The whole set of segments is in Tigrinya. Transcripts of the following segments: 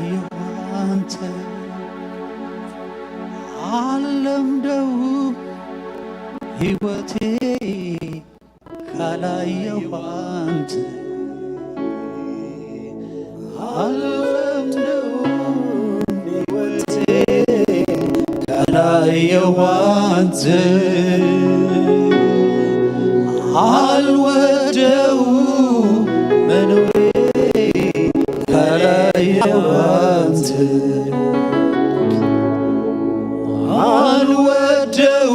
ካላየሁ አንተ አለምደው ሕይወቴ ካላየሁ አንተ አለምደው ሕይወቴ ካላየሁ አንተ አልወደው መኖሬ ካላየሁ አንተ አልወደው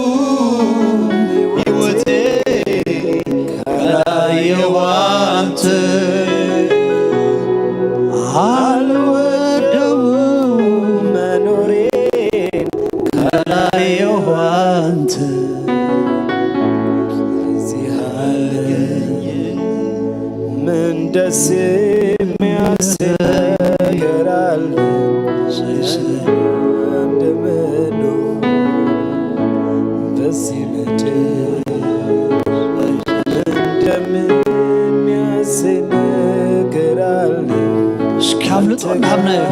ሕይወቴ ካላየሁ አንተ አልወደው መኖሬን ካላየሁ አንተ እዚህ አለ። ምን ደስ የሚያሰኝ ነገር አለ? እንደምኖር በዚህ ምድር እንደምን የሚያሰኝ ነገር አለ? እስኪ አብልጦ እናምናየው።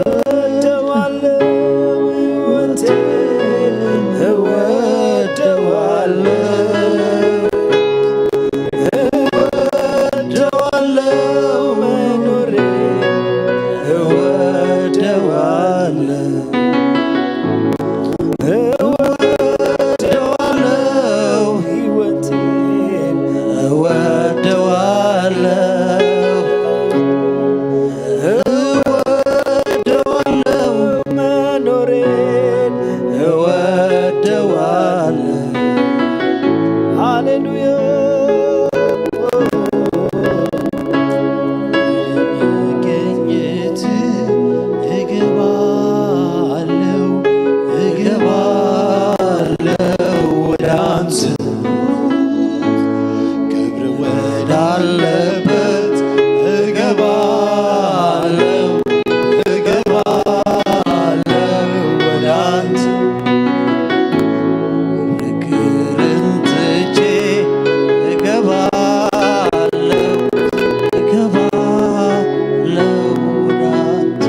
እወደዋለሁ፣ ሕይወቴን እወደዋለሁ፣ እወደዋለሁ፣ መኖሬን እወደዋለሁ፣ እወደዋለሁ፣ ሕይወቴን እወደዋለሁ። እወደዋለሁ፣ መኖሬን እወደዋለሁ። ሃሌሉያ። መገኘት እገባለሁ፣ እገባለሁ ወደ አንተ ክብር ወዳለበት እገባለሁ፣ እገባለሁ ወደ አንተ። ክርክርን ትቼ እገባለሁ፣ እገባለሁ ወደ አንተ።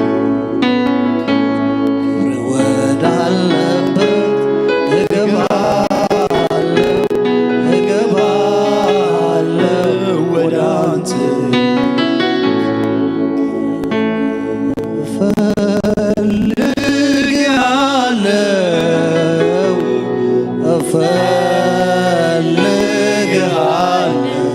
ክብር ወዳለበት እገባለሁ፣ እገባለሁ ወደ አንተ። እፈልግሃለሁ፣ እፈልግሃለሁ፣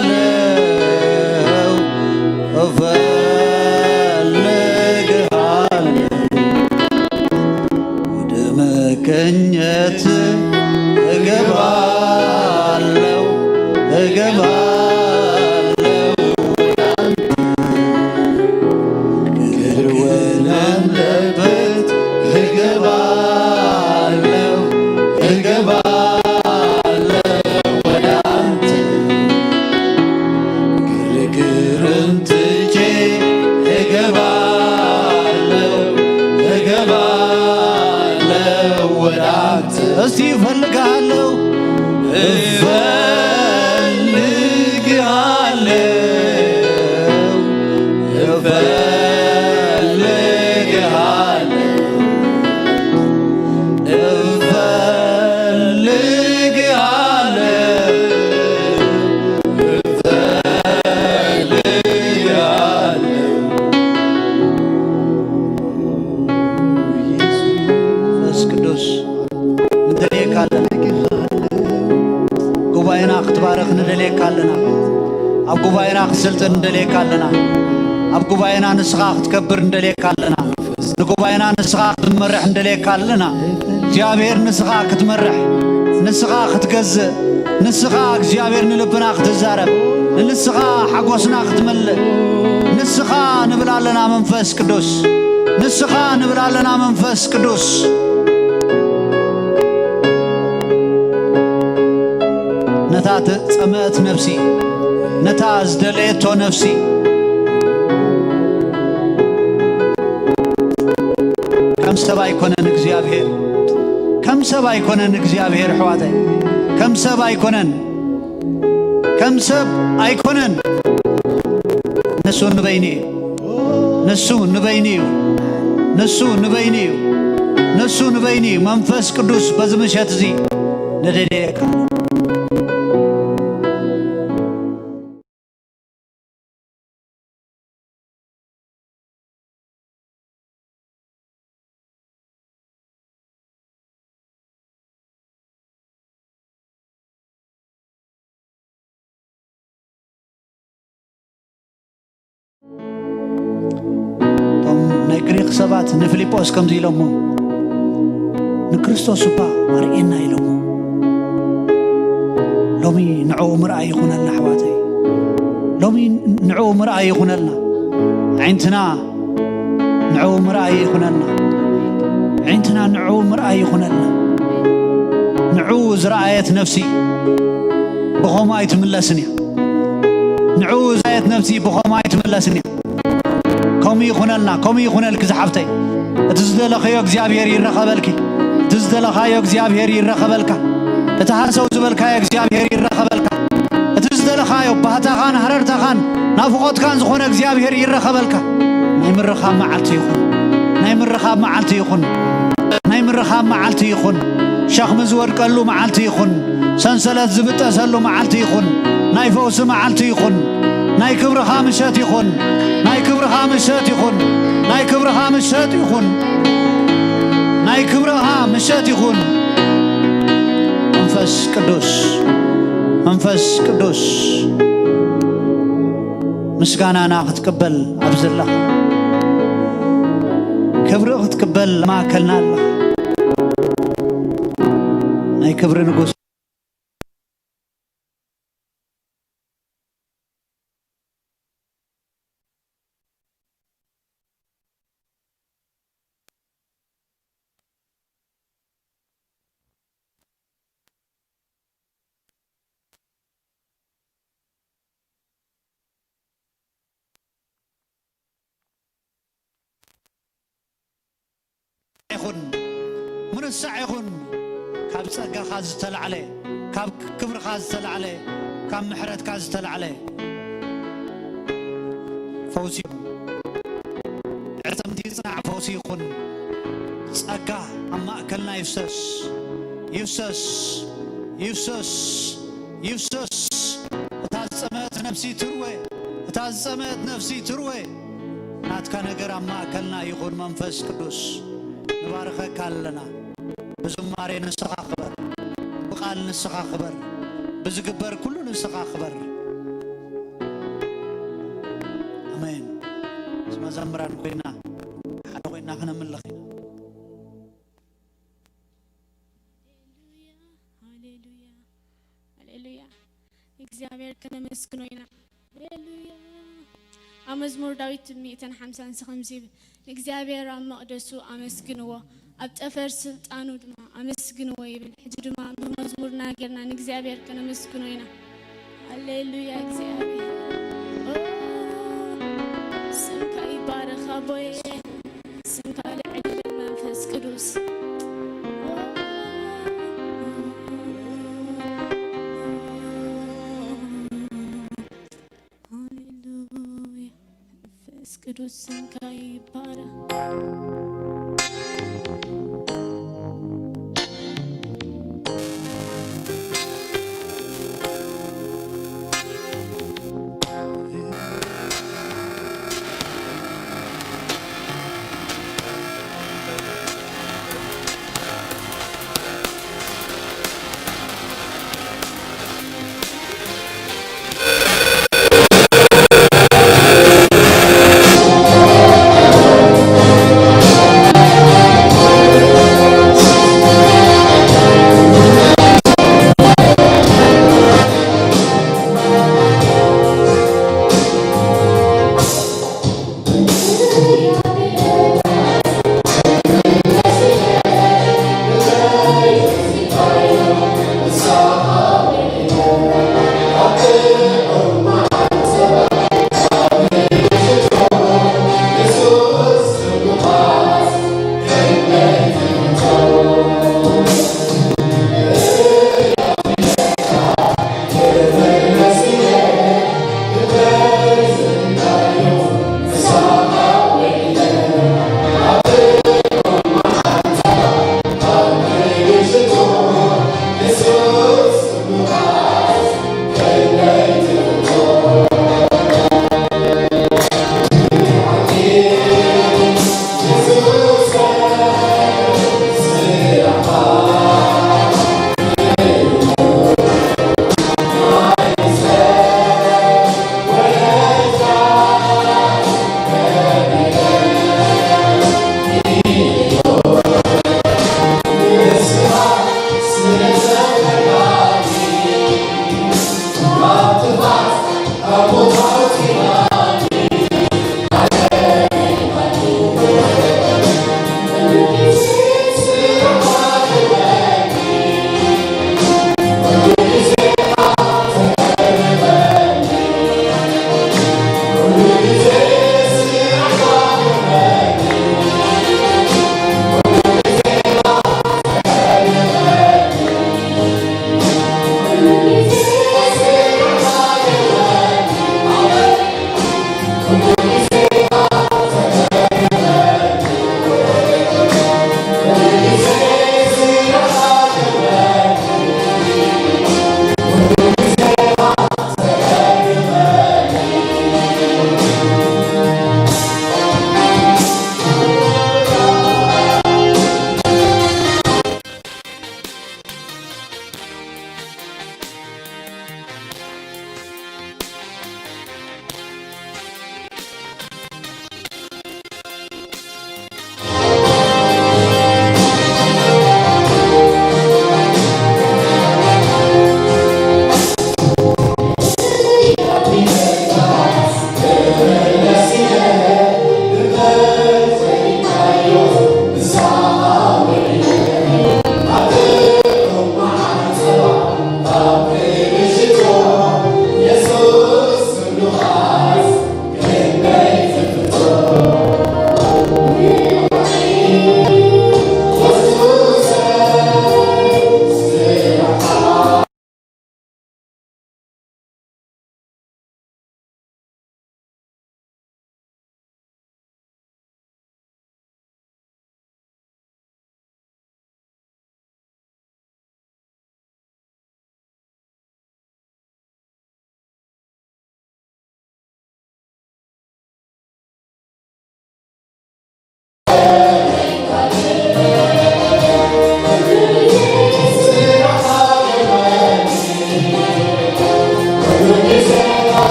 እፈልግሃለሁ፣ እፈልግሃለሁ። ወደ መገኘት እገባለሁ፣ እገባለሁ። ክብር ወዳለበት እገባለሁ፣ እገባለሁ ወደ አንተ። ግርግርን ትቼ እገባለሁ፣ እገባለሁ ወደ አንተ። እስቲ እፈልግሃለሁ፣ እፈልግሃለሁ፣ እፈልግሃለሁ፣ እፈልግሃለሁ፣ እፈልግሃለሁ። መንፈስ ቅዱስ ንደልየካ ኣለና። ጉባኤና ክትባረኽ ንደልየካ ኣለና። ኣብ ጉባኤና ክትስልጥን ንደልየካ ኣለና። ኣብ ጉባኤና ንስኻ ክትከብር ንደልየካ ኣለና። ንጉባኤና ንስኻ ክትመርሕ ንደልየካ ኣለና። እግዚኣብሔር ንስኻ ክትመርሕ፣ ንስኻ ክትገዝእ፣ ንስኻ እግዚኣብሔር ንልብና ክትዛረብ፣ ንስኻ ሓጎስና ክትመልእ፣ ንስኻ ንብል ኣለና መንፈስ ቅዱስ፣ ንስኻ ንብል ኣለና መንፈስ ቅዱስ። ነታ ተጸምአት ነፍሲ፣ ነታ ዝደለየቶ ነፍሲ፣ ከም ሰብ ኣይኮነን እግዚኣብሔር፣ ከም ከም ሰብ ኣይኮነን እግዚኣብሔር ኣሕዋተይ፣ ከም ሰብ ኣይኮነን፣ ከም ሰብ ኣይኮነን። ንሱ ንበይኑ እዩ፣ ንሱ ንበይኑ እዩ፣ ንሱ ንበይኑ እዩ፣ ንሱ ንበይኑ እዩ። መንፈስ ቅዱስ በዚ ምሸት እዚ ነደልየካ። እቶም ናይ ግሪኽ ሰባት ንፊልጶስ ከምዚ ኢሎሞ፣ "ንክርስቶስ እባ ኣርእየና" ኢሎሞ። ሎሚ ንዕኡ ምርኣይ ይኹነልና ኣሕዋተይ፣ ሎሚ ንዕኡ ምርኣይ ይኹነልና። ኣዒንትና ንዕኡ ምርኣይ ይኹነልና። ኣዒንትና ንዕኡ ምርኣይ ይኹነልና። ንዕኡ ዝረኣየት ነፍሲ ብኸምኡ ኣይትምለስን እያ። ንዕኡ ዝረኣየት ነፍሲ ብኸምኡ ኣይትምለስን እያ። ከምኡ ይኹነልና፣ ከምኡ ይኹነልኪ ዝሓፍተይ። እቲ ዝደለኻዮ እግዚኣብሔር ይረኸበልኪ። እቲ ዝደለኻዮ እግዚኣብሔር ይረኸበልካ። እቲ ሃሰው ዝበልካዮ እግዚኣብሔር ይረኸበልካ። እቲ ዝደለኻዮ ባህታኻን ሃረርታኻን ናፍቖትካን ዝኾነ እግዚኣብሔር ይረኸበልካ። ናይ ምርኻብ መዓልቲ ይኹን። ናይ ምርኻብ መዓልቲ ይኹን። ናይ ምርኻብ መዓልቲ ይኹን። ሸኽሚ ዝወድቀሉ መዓልቲ ይኹን። ሰንሰለት ዝብጠሰሉ መዓልቲ ይኹን። ናይ ፈውሲ መዓልቲ ይኹን። ናይ ክብርኻ ምሸት ይኹን። ናይ ክብርኻ ምሸት ይኹን። ናይ ክብርኻ ምሸት ይኹን። ናይ ክብርኻ ምሸት ይኹን። መንፈስ ቅዱስ፣ መንፈስ ቅዱስ፣ ምስጋናና ክትቅበል ኣብ ዘለኻ፣ ክብሪ ክትቅበል ማእከልና ኣለኻ። ናይ ክብሪ ንጉስ። ይኹን፣ ምርሳዕ ይኹን፣ ካብ ጸጋኻ ዝተላዕለ፣ ካብ ክብርኻ ዝተላዕለ፣ ካብ ምሕረትካ ዝተላዕለ ፈውሲ ይኹን። ዕጽምቲ ይጽናዕ፣ ፈውሲ ይኹን። ጸጋ ኣብ ማእከልና ይፍሰስ፣ ይፍሰስ፣ ይፍሰስ፣ ይፍሰስ። እታ ዝጸመት ነፍሲ ትርወ፣ እታ ዝጸመት ነፍሲ ትርወ። ናትካ ነገር ኣብ ማእከልና ይኹን መንፈስ ቅዱስ። ንባርኸካ ኣለና። ብዝማሬ ንስኻ ክበር፣ ብቓል ንስኻ ክበር፣ ብዝግበር ኩሉ ንስኻ ክበር። ኣሜን። ምስ መዘምራን ኮይና፣ ሓደ ኮይና ክነምልኽ ኢና። ሃሌሉያ፣ ሃሌሉያ፣ ሃሌሉያ። እግዚኣብሔር ከነመስግኖ ኢና። ሃሌሉያ። ኣብ መዝሙር ዳዊት ሚእትን ሓምሳን ከምዚ ይብል፣ "ንእግዚኣብሔር ኣብ መቕደሱ ኣመስግንዎ፣ ኣብ ጠፈር ስልጣኑ ድማ ኣመስግንዎ" ይብል። ሕጂ ድማ ብመዝሙርና ጌርና ንእግዚኣብሔር ከነመስግኖ ኢና። ሃሌሉያ እግዚኣብሔር። ኦ፣ ስምካ ይባረኽ ኣቦየ። ስምካ ልዕል ይበል መንፈስ ቅዱስ። ሃሌሉያ። መንፈስ ቅዱስ ስምካ ይባረኽ።